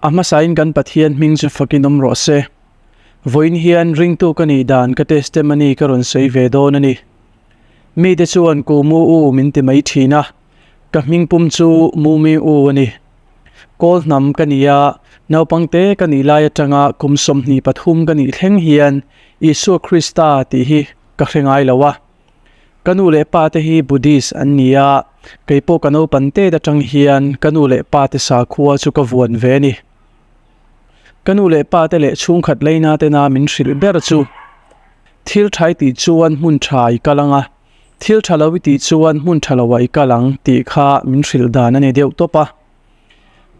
A hmasain kan Pathian hming chu fakin awm rawh se. Vawiin hian ringtu ka nih dan ka testimony ka rawn sawi ve dawn a ni. Mite chuan Ku Mu U min ti mai thin a, ka hming pum chu Mu Mi U a ni. Kawl hnam ka ni a, naupang te ka nih lai atanga kum 23 ka nih thleng hian Isua Krista tih hi ka hre ngai lo a. Ka nu leh pa te hi Buddhist an ni a, kei pawh ka naupan tet atang hian ka nu leh pa te sakhua chu ka vuan ve a ni. Ka nu leh pa te leh chhungkhat leina tena min hrilh ber chu thil tha i tih chuan hmun tha i kal ang a, thil tha lo i tih chuan hmun tha lo ah i kal ang tih kha min hrilh dan a ni deuh tawp a.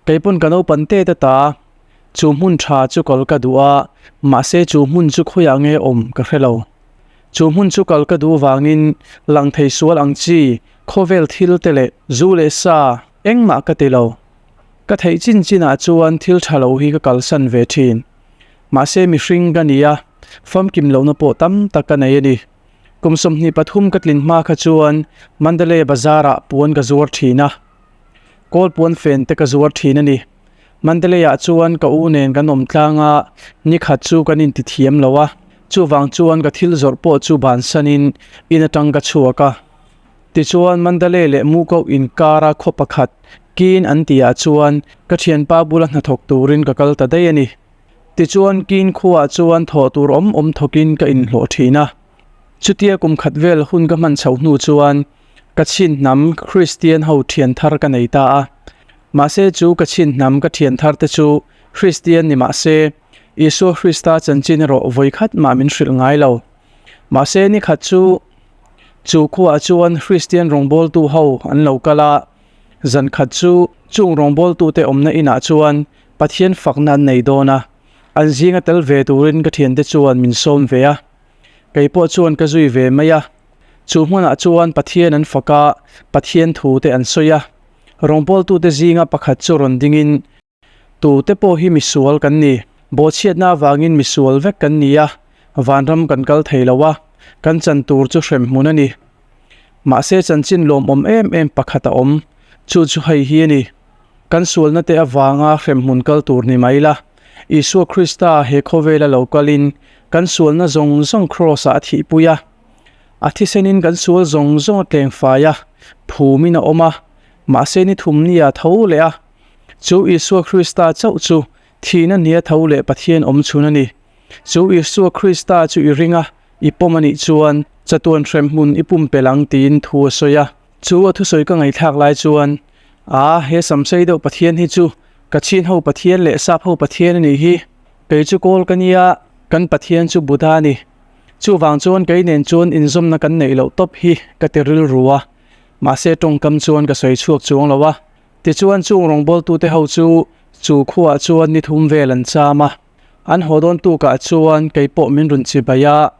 Kei pawn ka naupan tet ata chu hmun tha chu kal ka duh a, mahse chu hmun chu khawiah nge awm ka hre lo. Chu hmun chu kal ka duh vangin lang thei sual ang chi khawvel thil te leh zu leh sa engmah ka ti lo. Ka theih chin chinah chuan thil tha lo hi ka kalsan ve thin. Mahse mihring ka ni a, famkim lohna pawh tam tak ka nei a ni. Kum 23 ka tlin hma kha chuan Mandalay Bazar-ah puan ka zuar thin a. Kawl puan fen te ka zuar thin a ni. Mandalay-ah chuan ka u nen kan awm tlang a, ni khat chu kan inti thiam lo a. Chuvang chuan ka thil zawrh pawh chu bansanin in atang ka chhuak a. Tichuan Mandalay leh Mukoh inkara khaw pakhat Kin an tihah chuan ka thianpa bula hnathawk turin ka kal ta daih a ni. Tichuan Kin khuaah chuan thawh tur awm awm thawkin ka inhlawh thin a. Chutia kum khat vel hun ka hman chhoh hnu chuan ka chhin hnam Kristian ho thian thar ka nei ta a. Mahse chu ka chhin hnam ka thian thar te chu Kristian ni mahse Isua Krista chanchin erawh vawi khat mah min hrilh ngai lo. Mahse ni khat chu chu khuaah chuan Kristian rawngbawltu ho an lo kal a, zan khat chu chung rawngbawltute awmna inah chuan Pathian fakna an nei dawn a, an zinga tel ve turin ka thiante chuan min sawm ve a. Kei pawh chuan ka zui ve mai a. Chu hmunah chuan Pathian an fak a, Pathian thu te an sawi a. Rawngbawltute zinga pakhat chu rawn dingin, Tute pawh hi misual kan ni. Bawhchhiatna avangin misual vek kan ni a, vanram kan kal thei lo a, kan chan tur chu hrem hmun a ni. Mahse chanchin lawmawm em em pakhat a awm, chu chu hei hi a ni. Kan sualna te avanga hrem hmun kal tur ni mai la, Isua Krista he khawvela lo kalin kan sualna zawng zawng kraws ah a thihpui a. A thisenin kan sual zawng zawng a tleng fai a, phumin a awm a, mahse ni thum ni ah tho leh a. Chu Isua Krista chauh chu thihna nia tho leh Pathian awm chhun a ni. Chu Isua Krista chu i ring a, i pawm a nih chuan chatuan hrem hmun i pumpelh ang tiin thu a sawi a. Chu a thusawi ka ngaihthlak lai chuan, A, he samsei deuh Pathian hi chu ka chhin ho Pathian leh sap ho Pathian a nih hi. Kei chu kawl ka nia, kan Pathian chu Buddha a ni. Chuvang chuan kei nen chuan inzawmna kan neih loh tawp hi ka ti rilru a, mahse tawngkam chuan ka sawi chhuak chuang lo a. Tichuan chung rawngbawltute ho chu chu khuaah chuan ni thum vel an cham a, an haw dawn tukah chuan kei pawh min rawn chibai a,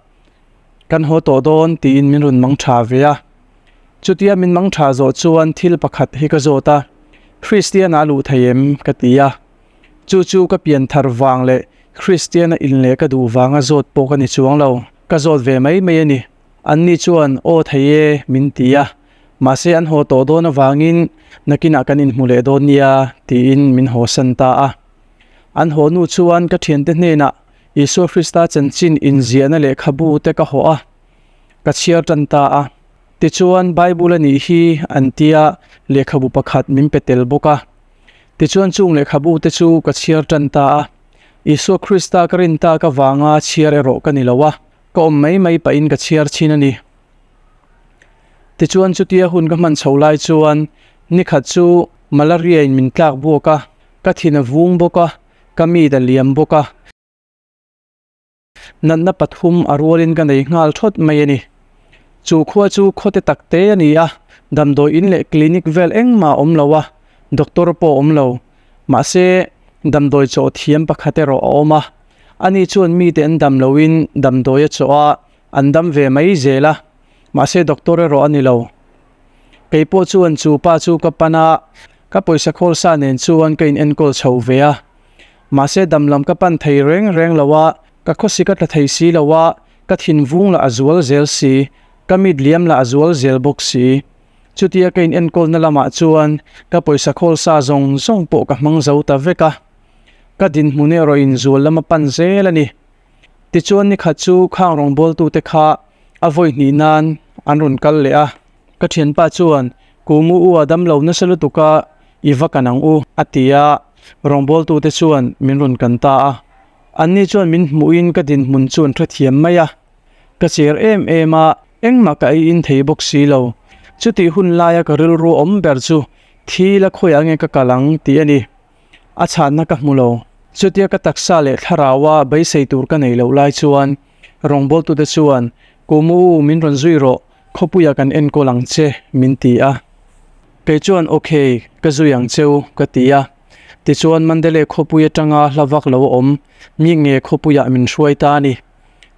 kan haw tawh dawn tiin min rawn mang tha ve a. Chutia min mang tha zawh chuan thil pakhat hi ka zawt a, Kristian a luh thei em? ka ti a. Chu chu ka pian thar vang leh Kristian a inleh ka duh vanga zawt pawh ka ni chuang lo, ka zawt ve mai mai a ni. Anni chuan aw thei e min ti a, mahse an haw tawh dawn avangin nakinah kan inhmu leh dawn nia tiin min haw san ta a. An haw hnu chuan ka thiante hnenah Isua Krista chanchin inziahna lehkhabu te ka hawh a, ka chhiar tan ta a. Tichuan Bible a nih hi an tia lehkhabu pakhat min pe tel bawk a. Tichuan chung lehkhabu te chu ka chhiar tan ta a. Isua Krista ka rin tak avanga chhiar erawh ka ni lo a. Ka awm mai mai pahin ka chhiar thin a ni. Tichuan chutia hun ka hman chho lai chuan nikhat chu malaria in min tlak buak a, ka thin a vung bawk a, ka mit a liam bawk a. Natna pathum a rualin ka nei nghal thawt mai a ni. Chu khua chu khawte tak te a ni a, damdawi in leh clinic vel engmah a awm lo a, doctor pawh a awm lo. Mahse damdawi chaw thiam pakhat erawh a awm a. Ani chuan mite an dam loin damdawi a chawh a, an dam ve mai zel a, mahse doctor erawh a ni lo. Kei pawh chuan chu pa chu ka pan a, ka pawisa khawl sa nen chuan ka in enkawl chho ve a. Mahse dam lam ka pan thei reng reng lo a, ka khawsi ka tla thei si lo a, ka thinvung lah a zual zel si, ka mit liam lah a zual zel bawk si. Chutia ka in enkawlna lamah chuan ka pawisa khawl sa zawng zawng pawh ka hmang zo ta vek a. Ka dinhmun erawh in zual lam a pan zel a ni. Tichuan ni khat chu khang rawngbawltute kha a vawi hnih nan an rawn kal leh a. Ka thianpa chuan, Kumu u a damlo nasa lutuk a, i va kan ang u, a ti a. Rawngbawltute chuan min rawn kan ta a. Anni chuan min hmuhin ka dinhmun chu an hrethiam mai a. Ka cher em em a, engmah ka ei in thei bawk si lo. Chutih hun laia ka rilru awm ber chu thi la khawiah nge ka kal ang tih a ni. A chhanna ka hmu lo. Chutia ka taksa leh thlaraua beisei tur ka nei loh lai chuan rawngbawltute chuan, Kumu, min rawn zui rawh, khawpuiah kan enkawl ang che, min ti a. Kei chuan, Ok, ka zui ang cheu, ka ti a. Tichuan Mandalay khawpui atanga hla vak lo awm mi nge khawpuiah min hruai ta a ni.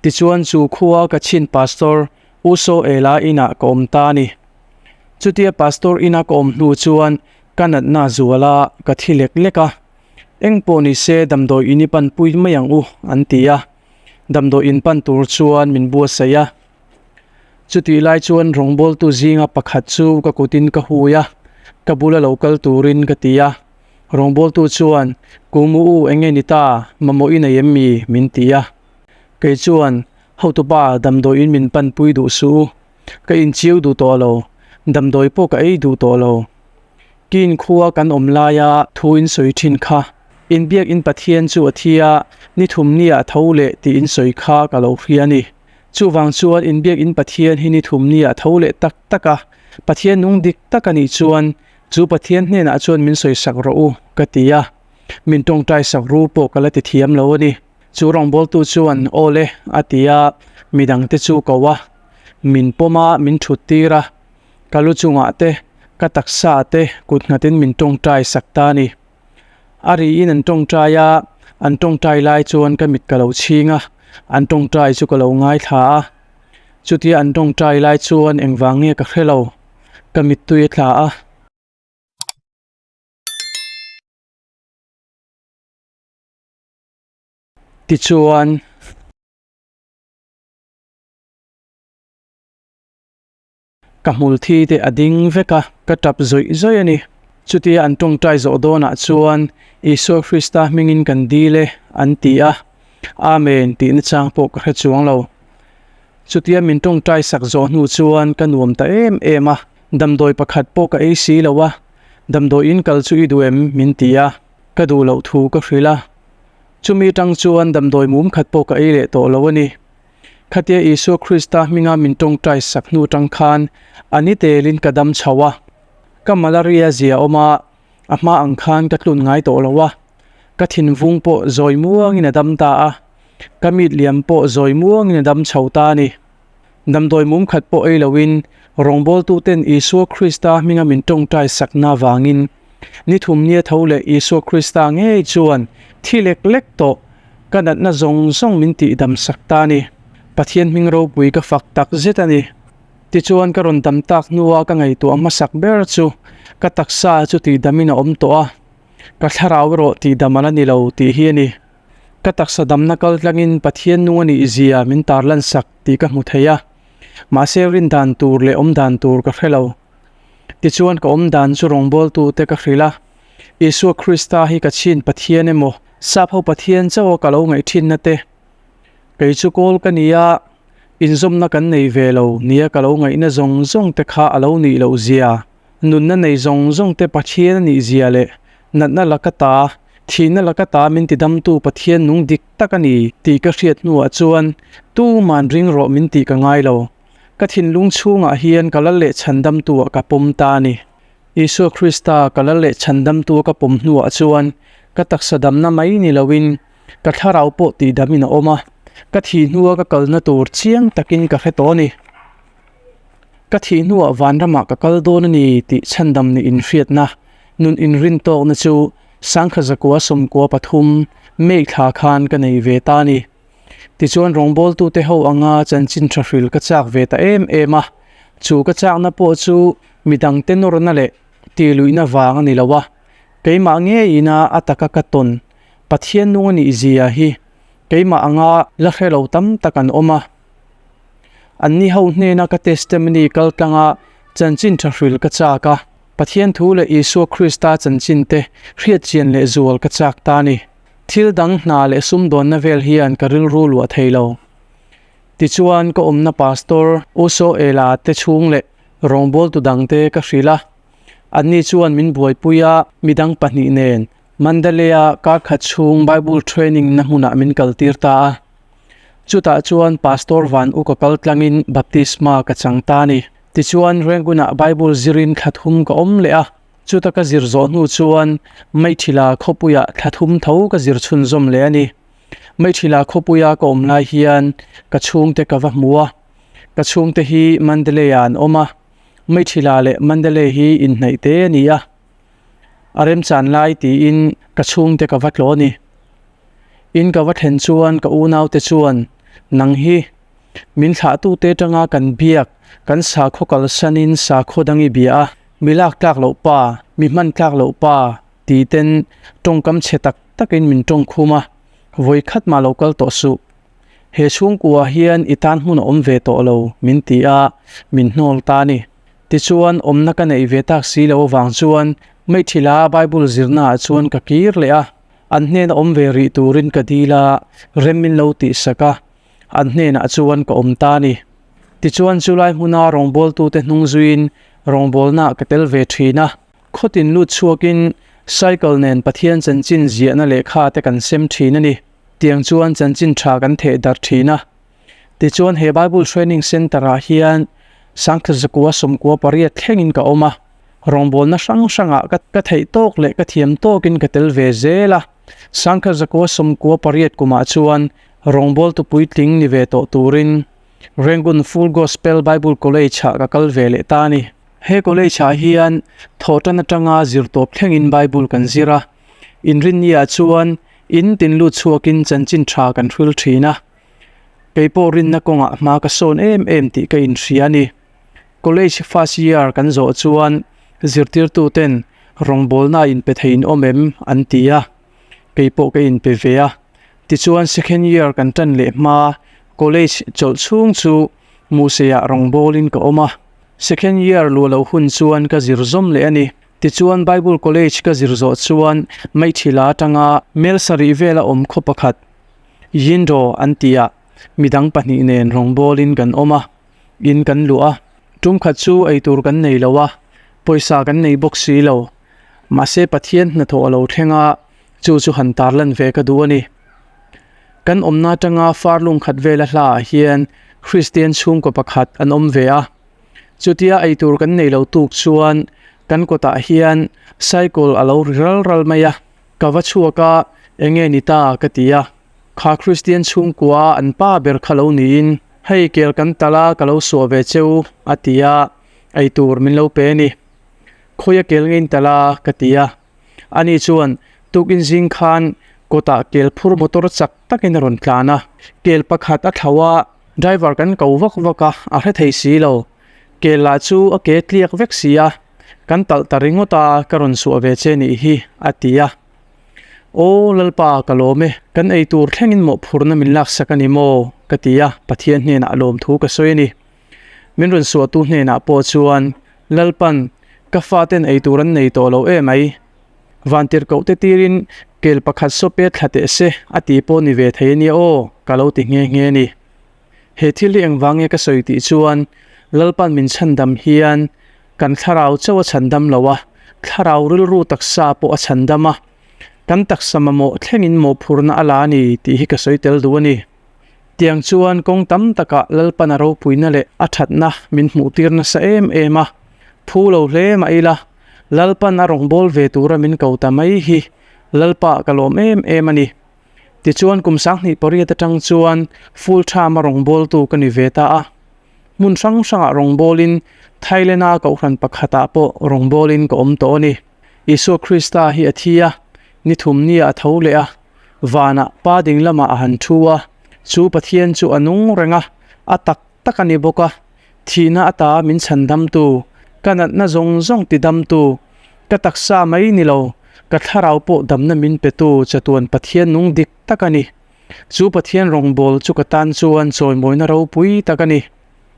Tichuan chu khua ka chhin Pastor U Saw Ela inah ka awm ta a ni. Chutia Pastor ina ka awm hnu chuan Ka natna zual a, ka thi lek lek a. Eng pawh ni se damdawi in i pan pui mai ang u, an ti a. Damdawi in pan tur chuan min buatsaih a. Chutih lai chuan rawngbawltu zinga pakhat chu ka kutin ka hui a, ka bula lo kal turin ka ti a. Rawngbawltu chuan, Kumu u, eng nge ni ta, mamawh i nei em mi? min ti a. Kei chuan, Hotupa, damdawi in min pan pui duh suh u. Ka inchiu duh tawh lo, damdawi pawh ka ei duh tawh lo. Kin khua kan awm laia thu in sawi thin kha, inbiak in Pathian chu a thi a, ni thum nia a tho leh tih in sawi kha ka lo hria a ni. Chuvang chuan inbiak in Pathian hi ni thum nia a tho leh tak tak a, Pathian nung dik tak a nih chuan chu Pathian hnenah chuan min sawi sak rawh u, ka ti a. Min tawngtai sak ru pawh ka la ti thiam lo a ni. Chu rawngbawltu chuan, Aw le, a ti a, midangte chu ko a. Min pawm a, min thut tir a, ka lu chungah te, ka taksa te kut nghatin min tawngtai sak ta a ni. A riin an tawngtai a, an tawngtai lai chuan ka mit ka lo chhing a, an tawngtai chu ka lo ngaithla a. Chutia an tawngtai lai chuan engvang nge ka hre lo, ka mittui a tla a. Tichuan. Ka hmul thi te a ding vek a, ka tap zawih zawih a ni. Chutia an tawngtai zawh dawnah chuan Isua Krista hmingin kan dil e an ti a, Amen tih nachang pawh ka hre chuang lo. Chutia min tawngtai sak zawh hnu chuan ka nuam ta em em a, damdawi pakhat pawh ka ei si lo a, damdawiin kal chu i duh em min ti a, ka duh loh thu ka hrilh a. Chumi tang chuan damdawi mum khat pawh ka ei leh tawh lo a ni. Khatia Isua Krista hminga min tawngtai sak hnu tang khan a ni telin ka dam chho a. Ka malaria zia awm a, a hma ang khan ka tlun ngai tawh lo a. Ka thinvung pawh zawi muangin a dam ta a, ka mit liam pawh zawi muangin a dam chho ta a ni. Damdawi mum khat pawh ei loin rawngbawltuten Isua Krista hminga min tawngtai sakna avangin ni thum nia tho leh Isua Krista ngei chuan thi lek lek tawh ka natna zawng zawng min tihdam sak ta a ni. Pathian hming ropui ka fak tak zet a ni. Tichuan ka rawn dam tak hnua ka ngaihtuah hmasak ber chu ka taksa chu tihdamin a awm tawh a, ka thlarau erawh tihdam a la ni lo tih hi a ni. Ka taksa damna kal tlangin Pathian nung a nih zia min tarlan sak tih ka hmu thei a, mahse rin dan tur leh awm dan tur ka hre lo. Tichuan ka awm dan chu rawngbawltute ka hrilh a, Isua Krista hi ka chhin Pathian emaw, sap ho Pathian chauha ka lo ngaih thinna te, kei chu kawl ka ni a, inzawmna kan nei ve lo nia ka lo ngaihna zawng zawng te kha a lo nih loh zia, nunna nei zawng zawng te Pathian a nih zia leh natna laka ta Thihna laka ta min tidamtu Pathian nung dik tak a ni tih ka hriat hnuah chuan tuman ring rawh min tih ka ngai lo. Ka thinlung chhungah hian ka lal leh chhandamtuah ka pawm ta a ni. Isua Krista ka lal leh chhandamtua ka pawm hnuah chuan ka taksa damna mai ni loin ka thlarau pawh tihdamin a awm a, ka thih hnua ka kalna tur chiang takin ka hre tawh a ni. Ka thih hnuah vanramah ka kal dawn a ni tih chhandam nih inhriatna, nun inrintawkna chu Sangkha zakua 13 May thla khan ka nei ve ta a ni. Tichuan rawngbawltute ho anga chanchin tha hril ka chak ve ta em em a, chu ka chakna pawh chu midangte nawrna leh tihluihna vang a ni lo a, keimah ngeiina a taka ka tawn Pathian nung a nih zia hi keimah anga la hre lo tam tak an awm a. Anni ho hnena ka testimony kal tlanga chanchin tha hril ka chak a, Pathian thu leh Isua Krista chanchin te hriat chian leh zual ka chak ta a ni. Thil dang hna leh sumdawnna vel hian ka rilru luah thei lo. Tichuan ka awmna Pastor U Saw Ela te chhung leh rawngbawltu dangte ka hrilh a. Anni chuan min buaipui a, midang pahnih nen Mandalay-a kar khat chhung Bible training na hmunah min kaltir ta a. Chutah chuan Pastor Van U ka kal tlangin baptisma ka chang ta a ni. Tichuan Rangoon-ah Bible zirin thla thum ka awm leh a. Chuta ka zir zawh hnu chuan Maithila khawpuiah thla thum tho ka zir chhunzawm leh a ni. Maithila khawpuia ka awm lai hian ka chhungte ka va hmu a. Ka chhungte hi Mandalay-ah an awm a. Maithila leh Mandalay hi inhnaih te a ni a. A remchan lai tiin ka chhungte ka va tlawh a ni. In ka va thlen chuan ka unaute chuan, Nang hi min thlahtute atanga kan biak, kan sakhaw kalsanin sakhaw dang i bia a, mi lak tlak loh pa, mi hman tlak loh pa ti ten tawngkam chhe tak takin min tawng khum a, vawi khat mah lo kal tawh suh. He chhungkua hian i tan hmun a awm ve tawh lo min ti a, min hnawl ta a ni. Tichuan, awmna ka neih ve tak si lo avang chuan Maithila Bible zirnaah chuan ka kir leh a, an hnena awm ve rih turin ka dil a, rem min lo tihsak a, an hnenah chuan ka awm ta a ni. Tichuan chulai hmuna rawngbawltute hnung zuiin rawngbawlnaah ka tel ve thin a, khawtin lut chhuakin cycle nen Pathian chanchin ziahna lehkha te kan sem thin a ni. Tiang chuan chanchin tha kan theh darh thin a. Tichuan he Bible Training Centre ah hian Sangkhat zakua sawmkua pariat thlengin ka awm a, rawngbawlna hrang hrangah ka ka theih tawk leh ka thiam tawkin ka tel ve zel a. Sangkhat zakua sawmkua pariat kumah chuan rawngbawltu puitling ni ve tawh turin Rangoon Full Gospel Bible College ah ka kal ve leh ta a ni. He college ah hian thawhtan atanga zirtawp thlengin Bible kan zir a, inrinniah chuan in tin lut chhuakin chanchin tha kan hril thin a. Kei pawh rinna kawngah hma ka sawn em em tih ka inhria a ni. College first year kan zawh chuan zirtirtu ten rawngbawlna a inpe thei in awm em an ti a, kei pawh ka inpe ve a. Tichuan second year kan tan leh hma college chawlh chhung chu Muhseiah rawngbawlin ka awm a. Second year luah loh hun chuan ka zir zawm leh a ni. Tichuan Bible College ka zir zawh chuan Maithila atanga mel sarih vela awm khaw pakhat Yindo an ti a, midang pahnih nen rawngbawlin kan awm a, in kan luh a. Tum khat chu eitur kan nei lo a, pawisa kan nei bawk si lo. Mahse Pathian hnathawh a lo thleng a, chu chu han tarlan ve ka duh a ni. Kan awmna atanga far lung khat vela hlaah hian Kristian chhungkaw pakhat an awm ve a. Chutia eitur kan nei lo tuk chuan kan kawtah hian cycle a lo ri ral ral mai a. Ka va chhuak a, enge ni ta ka ti a. Kha Kristian chhungkua an pa ber kha lo niin, hei kel kan tal a ka lo suah ve cheu a ti a, eitur min lo pe a ni. Khawia kel nge in tal a ka ti a. Ani chuan tukin zing khan kawtah kel phur motor chak takin a rawn tlan a, kel pakhat a thlo a, driver kan ko vak vak a, a hre thei si lo. Kel lah chu a ke tliak vek si a, kan talh ta ringawt a, ka rawn suah ve che nih hi, a ti a. Aw Lalpa ka lawm e, kan ei tur thlengin mawhphurhna min laksak a ni maw? ka ti a, Pathian hnenah lawmthu ka sawi a ni. Min rawn suahtu hnenah pawh chuan, Lalpan, ka faten ei tur an nei tawh lo em ai? Vantirhkoh te tirin kel pakhat sawpe thla teh se a ti pawh ni ve thei a nia aw, ka lo ti nghe nghe a ni. He thil hi engvang nge ka sawi tih chuan, Lalpan min chhandam hian kan thlarau chauh a chhandam lo a, thlarau rilru taksa pawh a chhandam a, kan taksa mamawh thlengin mawhphurhna a la a ni tih hi ka sawi tel duh a ni. Tiang chuan kawng tam takah Lalpan a ropuina leh a thatna min hmuhtir nasa em em a, phu lo hle mah ila, Lalpan a rawngbâwl ve tura min ko ta mai hi Lalpa ka lawm em em a ni. Tichuan kum sanghnih pariat atang chuan full time a rawngbawltu ka ni ve ta a. Hmun hrang hrangah rawngbawlin Thailand-a kohhran pakhatah pawh rawngbawlin ka awm tawh a ni. Isua Krista hi a thi a, ni thumnia a tho leh a, vanah Pa ding lamah a han thu a, chu Pathian chu a nung reng a, a tak tak a ni bawk a, thihna ata min chhandamtu, ka natna zawng zawng tidamtu, ka taksa mai ni lo, ka thlarau pawh damna min petu chatuan Pathian nung dik tak a ni. Chu Pathian rawngbâwl chu ka tân chuan chawimawina ropui tak a ni.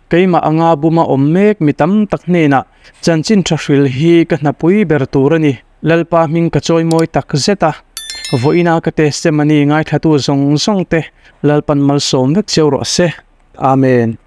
Keimah anga buma awm mek mi tam tak hnenah chanchin tha hril hi ka hnapui ber tur a ni. Lalpa hming ka chawimawi tak zet a. Vawiina ka testimony ngaithlatu zawng zawng te Lalpan malsawm vek cheu rawh se. Amen.